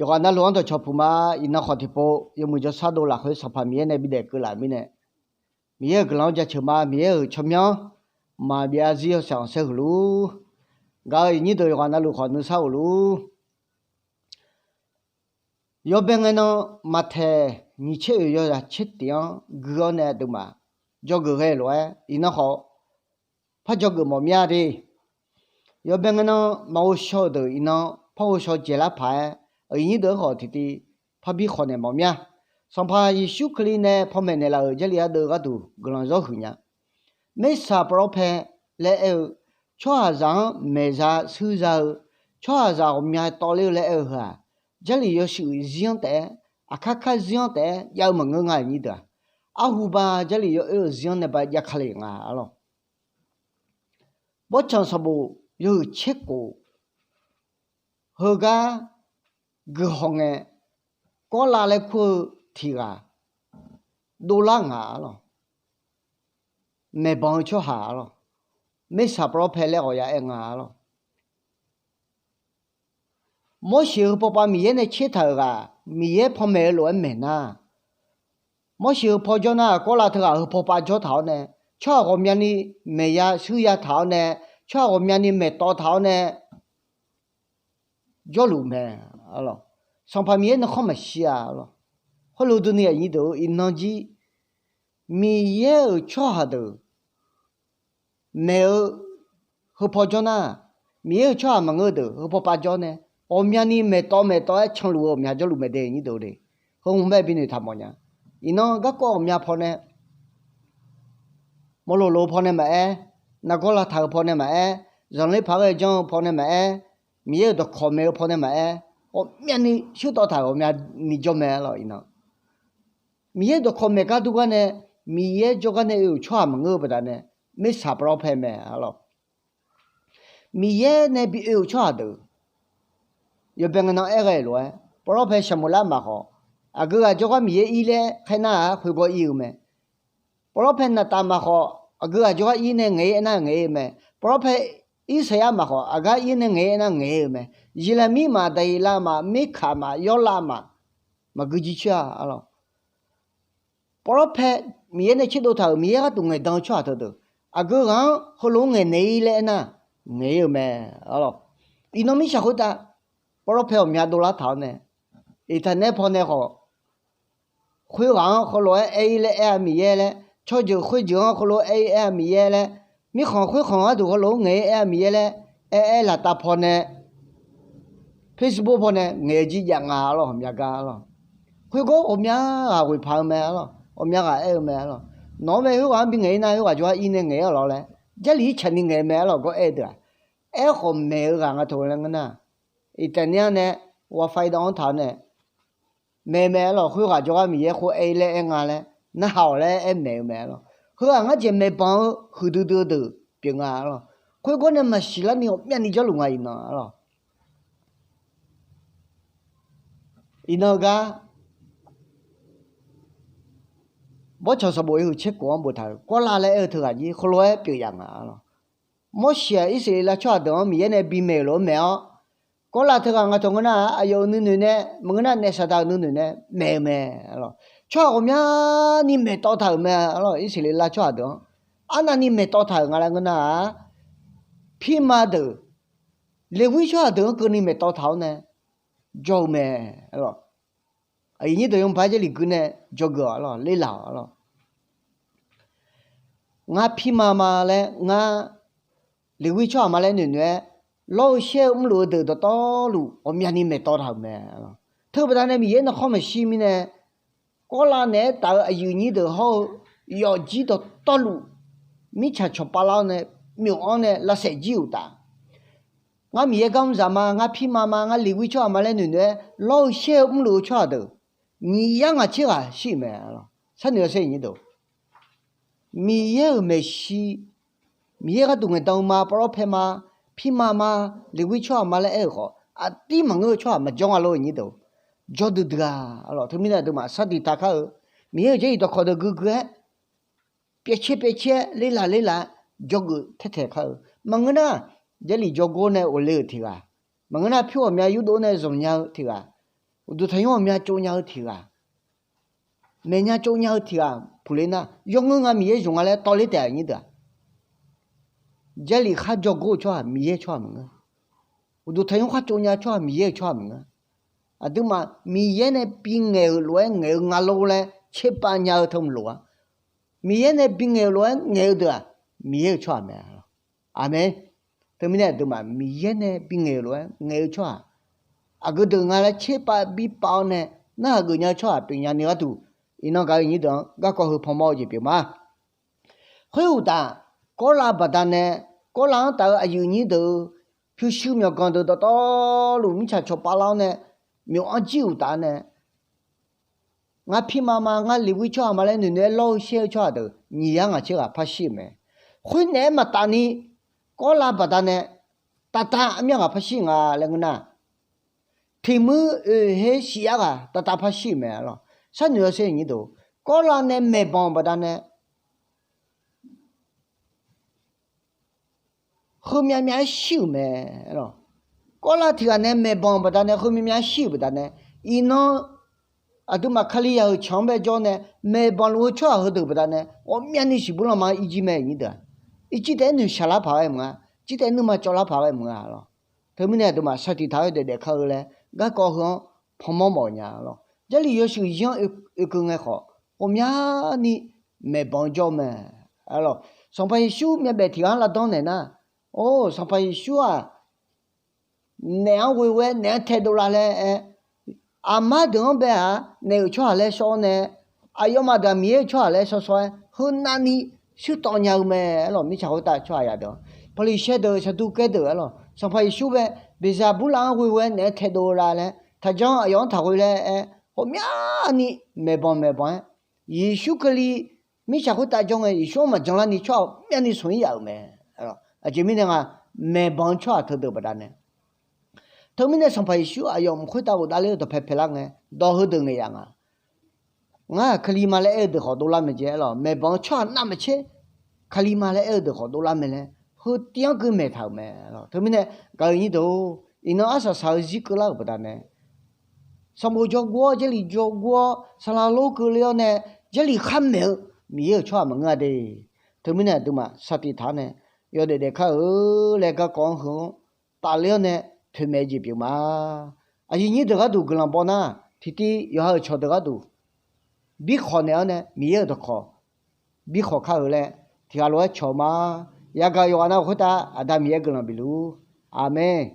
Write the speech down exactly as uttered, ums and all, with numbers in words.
Yawqghaq navluf-anr dawqcawq puq ma. Iqnan khawf tiqpov yawmuiq jawrshar dov lafkhoer Sanqpaq Miqyaer nae bidaef keuvlaf mirnae, Miqyaer-euq guiqlanq-anr jaceuq ma. Miqyaer-euq tsawrmyanr maqbyav zarzir yawshaef khanqsaer huiq luf-ur. Gaq-eu iqnyir deuq yawqghaq navluf khawf nuisar uq luf-ur. Yawbae ngae nan, Maqtaeq nyiq tser oeq yawzaq tser tiq-anr gui-awr nae aqduimaf dzawgeuf ghae lof-aer iqnan khawf par dzawgeuf mawf mir-a de. Yawbae ngae nan, maq ghovshaw-eu deuq iqnan par ghovshaw dzaeqlar paq-aer, aqyuif nyir deuq-anr khawf tiqtiv parbir khawf naeq mawf mir-a. Sanqpaq Yeqsur Kali nae panmaeq naeqlaf-euq Jarlif ardeuv gharduq guiqlanq zawr huiq nya. Maershaq pawlawr pae laer aer-eu, tsawrhaqzaq-anr maeqza shuirza-eu, tsawrhaqzaq ghawqmya tawvler-eu laer aer-eu heu-aq, Jarlif yawshuif zir-anr taef-aer, aqkar kar zir-anr taef-aer jav-eu maqngeur nga, nyir deuq-aq. Arhuba Jarlif yawoer-euq zir-anr nae ba jav ka le nga arlawr. Bawrtsanq sanqbof yawhuiq tser khof heugar guiqhaw ngae, Gawrlav laer kur-eu tiq ghaq dovlar nga arlawr. Maeqbanq-eu tsawrhaq arlawr. Maershaq pawlawr pae laer ghawqya aer nga arlawr. Morseq heu paw pav Miqyaer nae tser taq-euq ghaq, Miqyaer panmaeq-eu lof-aer maeq nar, Morseq heu paw jawr nar, Gawrlav teughaq heu paw pav jawr taq-awr nae, tsawrhaq ghawqmyani maeqya shuirya taq-awr nae, tsawrhaq ghawqmyani maeqtawv taq-awr nae jawrluf mae arlawr. Sanqpaq Miqyaer nuikhanr maqshir-a arlawr. Heulof durni aqnyir deuq-or, iqnan jir Miqyaer-euq tsawrhaq deuq maeq-eu heu paw jawr nar, Miqyaer-euq tsawrhaq maqngeur-eu deuq heu paw pav jawr nae, ghawqmyani maeqtawv maeqtawv-aer canluf-eu ghawqmya jawrluf mae de, nyir deuq de. Heu hmq bae binoeq taq mawf nya. Iqnan garkawv ghawqmya paw nae, mawloq loq-eu paw nae maqaer, nargawr lavtaq-eu paw nae maqaer, zanqler paq-aer ghae janr-eu paw nae maqaer, Miqyaer-euq dawqkawq maeq-eu paw nae maqaer, ghawqmyani shirtawv taq-euq ghawqmyani jawr mae arlawr. Iqnan Miqyaer dawqkawq maeq gar dur gar nae, Miqyaer jawrgar nae oe-euq tsawrhaq maqngeur-eu baqdanae, Maershaq pawlawr pae mae arlawr. Miqyaer nae bi oe-euq tsawrhaq deuq yawbae ngae nan aer ghae lof-aer, pawlawr pae Saqmuqlar maqkhawf, aqgeu ghaq jawrgar Miqyaer ir laer khaer nar-aq, khoergawr ir-eu mae. Pawlawr pae Naqtaf maqkhawf, aqgeu ghaq jawrgar ir nae ngaeq-ir aernar ngaeq-ir-eu mae. Pawlawr pae Irsaqyar maqkhawf, aqgar ir nae ngaeq-ir aernar ngaeq-ir-eu mae. Yeqlaqmir maf, Daqyeqlav maf, Mirkaq maf, Yawrlav maf, maqgui jircoer-a arlawr. Pawlawr pae Miqyaer nae tserdov taq-euq Miqyaer gharduq ngaeqdan-eu tsawrhaq teudeuq, aqgeu ghaq-anr heulof-aer ngaeqnaeq-ir laer aernar, ngaeq-ir-eu mae arlawr. Iqnan mirtsaq khoertav pawlawr pae ghawqmya dovlar taq-awr nae, iqtaqnaer paw nae khawf, khoerghaq-anr heulof-aer aer-ir laer aer-a Miqyaer laer, tsawrjeuq khoerjeuq-anr heulof-aer aer-ir aer-a Miqyaer laer, mirkhanq khoerkhanq gharduq heulof-aer ngaeq-ir aer-a Miqyaer laer aer aer laftav paw nae, Facebook paw nae ngaeq-eu jir jav nga arlawr, ghawqmya gar arlawr. Khoergawr ghawqmya ghaq ghoeq paq-eu mae arlawr, ghawqmya ghaq aer-eu mae arlawr. Nawq-anr bae khoerghaq-anr bi ngaeq-ir nar, khoerghaq jawrgar ir nae ngaeq-ir arlawr laer, Jarlif ircaq ni ngaeq mae arlawr, gawr aer-eu deuq-aq. Aerkhawf maeq-eu ghaq nga taq-eu laer ngeur nar, iqtaqnaer-anr nae, ghaqfaiq dawv-anr taq-awr nae, maeq mae arlawr, khoerghaq jawrgar Miqyaer khoer aer-ir laer aer nga laer, narhaq-awq laer aer maeq-eu mae arlawr. Heughaq ngar jeq maeqbanq-eu huiqdui dui-eu deuq pyeuf nga arlawr. Khoergawr nae maqsiq larni ghawqmyani jawrluf nga iqnan arlawr. Iqnan-eu gar, Bawrtsanq sanqbof yawhuiq tser khof-anr boftaq-euq Gawrlav laer aer-eu teughaq jir heulof-aer pyeuf yaf nga arlawr. Morseq-aq Irsaqleqlav tsawrhaq deuq-anr Miqyaer nae bimaeq-euq lof-aer maeq-awr, Gawrlav teughaq nga tawq ngeur nar-aq, aqyawf-euq nuinoeq nae maqngeur nar, naef Saqdaq-euq nuinoeq nae maeq-eu mae arlawr. Tsawrhaq ghawqmyani maeqtawv taq-euq mae arlawr, Irsaqleqlav tsawrhaq deuq-anr. Arnavni maeqtawv taq-euq nga laer ngeur nar-aq, pirma deuq, Leqwir tsawrhaq deuq-anr keuvni maeqtawv taq-awr nae jawr-eu mae arlawr. Aqyuif nyir deuq yawmuiq paq-aer Jarlif gui nae dzawgeuf-awq arlawr, lerlaf-awq arlawr. Ngar pirma ma laer ngar Leqwir tsawrhaq ma laer noeqnoeq-aer, lawr-eu shaer-eu mrluf-eu deuq dawqtawvluf ghawqmyani maeqtawv taq-euq mae. Teu baqdanae Miqyaer narkhanr maqshir mirnae, Gawrlav naeq-aer taf-eu aqyuif nyir deuq hawr-eu yawfjir dawqtawvluf, mirtsaq cawqpav lar-awr nae, myof-anr nae lavsaef jir uqtaf, ngar Miqyaer gar mr zaq ma, ngar pirma ma, ngar Leqwir tsawrhaq ma laer noeqnoeq-aer lawr-eu shaer-eu mrluf-eu tsawrhaq deuq nyiq yar ngaq tser ghaq shir-euq mae. Sharnoeq-awr sher-eu nyir deuq, Miqyaer-euq maeqshi, Miqyaer gharduq ngaeqdan-eu ma, pawlawr pae ma, pirma ma, Leqwir tsawrhaq ma laer aer-euq khawf, aqdir maqngeur-eu tsawrhaq maqjawr nga lor-eu nyir deuq, jawr duidui-a arlawr. Teumirnae aqduimaf sar diq taq kar-eu, Miqyaer-euq jarlif dawqkawq deuq guiguiq-aer, pyaevcaer pyaevcaer-aer, lerlaf lerlaf-aer, jawrgeuf taertaeq kar-eu. Maqngeur nar, jarlif jawrgor nae ghofle-euq tiq ghaq, maqngeur nar, pyur ghawqmya yurdov nae zanqnya-eu tiq ghaq, Uqduq tanqnymr ghawqmya tsov nya-eu tiq ghaq, maeqnya tsov nya-eu tiq ghaq puqle nar, yawngeur nga Miqyaer zmq nga laer tawvler taef-a nyir deuq-aq. Jarlif khar jawrgor-eu tsawrhaq Miqyaer-euq tsawrhaq maqngeur. Uqduq tanqnymr khar tsov nya-eu tsawrhaq Miqyaer-euq tsawrhaq maqngeur. Aqduimaf Miqyaer nae bingaeq-euq lof-aer ngaeq-eu nga lor laer tserpav nya-eu teu maqloq-a. Miqyaer nae bingaeq-euq lof-aer ngaeq-eu deuq-aq, Miqyaer-euq tsawrhaq mae. Aqmeq. Teumirnae aqduimaf Miqyaer nae bingaeq-euq lof-aer ngaeq-eu tsawrhaq, aqgeu deuq nga laer tserpav bipav-awr nae narhaq geufnya-eu tsawrhaq pyeufnya ni gharduq, iqnan gaq-eu nyir deuq-anr garkawv heu panmawr-eu jeq pyeuf ma. Khoeruqtaf, Kawrlav baqdanae, Kawrlav-anr taf-eu aqyuif nyir deuq-eu pyurshuir myawqganq deuq dawqtawvluf mirtsaq cawba lar-awr nae, myawq-anr jir uqtaf nae, ngar pirma ma, ngar lef ghoer tsawrhaq ma laer noeqnoeq-aer lawr-eu shaer-eu tsawrhaq deuq nyiq yar ngaq tser ghaq par shir-euq mae. Khoernaeq-aer maqtaf ni, Kawrlav baqdanae tavtav armyar ghaq par shir nga laer ngeur nar, tiq muir oeq her shif yar ghaq tavtav par shir-euq mae lawq. Sharnoeq-awr sher nyir deuq, Kawrlav nae maeqbanq baqdanae heumyav myav-aer shir-euq mae lawq. Kawrlav tiq ghaq nae maeqbanq baqdanae heumyav myav-aer shir-euq baqdanae, iqnan aqduimaf Kalizaq-euq canq-anr bae jawr nae maeqbanq luf-eu tsawrhaq heudeuq baqdanae ghawqmyani siqbur lanma irjir mae nyir deuq-aq. Irjir taef-aer noeqshaq lar paq ghae maqnga, irjir taef-aer nuima cawv lar paq ghae maqnga lawq. Teumirnae aqduimaf saqtiq taq-aer daef daef kar-eu laer garkawv heu-anr panmawr mawf nya lawq. Jarlif yawshuif zir-anr oekeuv ngae khawf, ghawqmyani maeqbanq-eu jawr-eu mae. Sanqpaq Yeqsur myavbaef tiq ghaq-anr lavdanr naeq nar, or Sanqpaq Yeqsur-aq, naef-anr ghoe ghoe-aer naef-anr taedov la laer aer, aqmar deuq-anr bae-aq naef-euq tsawrhaq laer shawr-awr nae, aqyawfmaf deuq-aq Miqyaer-euq tsawrhaq laer shawr shawr-aer heunavni shuir tawv nya-eu mae. Aerlawq, mirtsaq khoertav tsawrhaq yadeuq-anr, Paqliqsaer deuq, Saqduqkaer deuq, aerlawq, Sanqpaq Yeqsur bae Beqzaqburlav-anr ghoe ghoe-aer naef-anr taedov la laer taqjanr aqyawf-anr taqghoe laer aer, ghawqmyani maeqbanq maeqbanq-aer, Yeqsur Kali mirtsaq khoertav jawr ngae, Yeqsur-anr maqjan larni tsawrhaq ghawqmyani smq-ir yaf-euq mae. Aqjeq mirnae nga, maeqbanq-eu tsawrhaq teudeuq baqdanae. Teumirnae Sanqpaq Yeqsur aqyawf mq khoertav ghofdav ler-eu dawqpae paelar ngae, dawq heudeuq ngaeq yaf nga. Ngar-aq Kali ma laer aer-eu deuq khawf dovlar mae jeq, aerlawq, maeqbanq-eu tsawrhaq navmaqtser Kali ma laer aer-eu deuq khawf dovlar mae laer, heu tiv-anr keuv maeqtaq-euq mae. Teumirnae gaq-eu nyir deuq-or, iqnan arsaq saq-eu zir keuvlar-euq baqdanae, sanqbof jawrgor-awr, Jarlif jawrgor-awr, saqlaq lor keuvle-awr nae, Jarlif khar maeq-eu Miqyaer-euq tsawrhaq maqngeur-a de. Teumirnae aqduimaf saqtiq taq-awr nae yawdaef daef kar-eu laer garkawv-anr heu-anr tafler-awr nae toeqmaeq-eu jeq pyeuf ma. Aqyuif nyir deuq gharduq guiqlanq baw nar, tiqtiv yawqha-euq cawqdeuq gharduq birkhawq naeq-awr nae Miqyaer-euq dawqkawq birkhawq kar-eu laer tiq ghaq lof-aer cawq ma. Yagaq yawqghaq nav khoertav Aqda Miqyaer guiqlanq bifluf-ur. Aqmeq.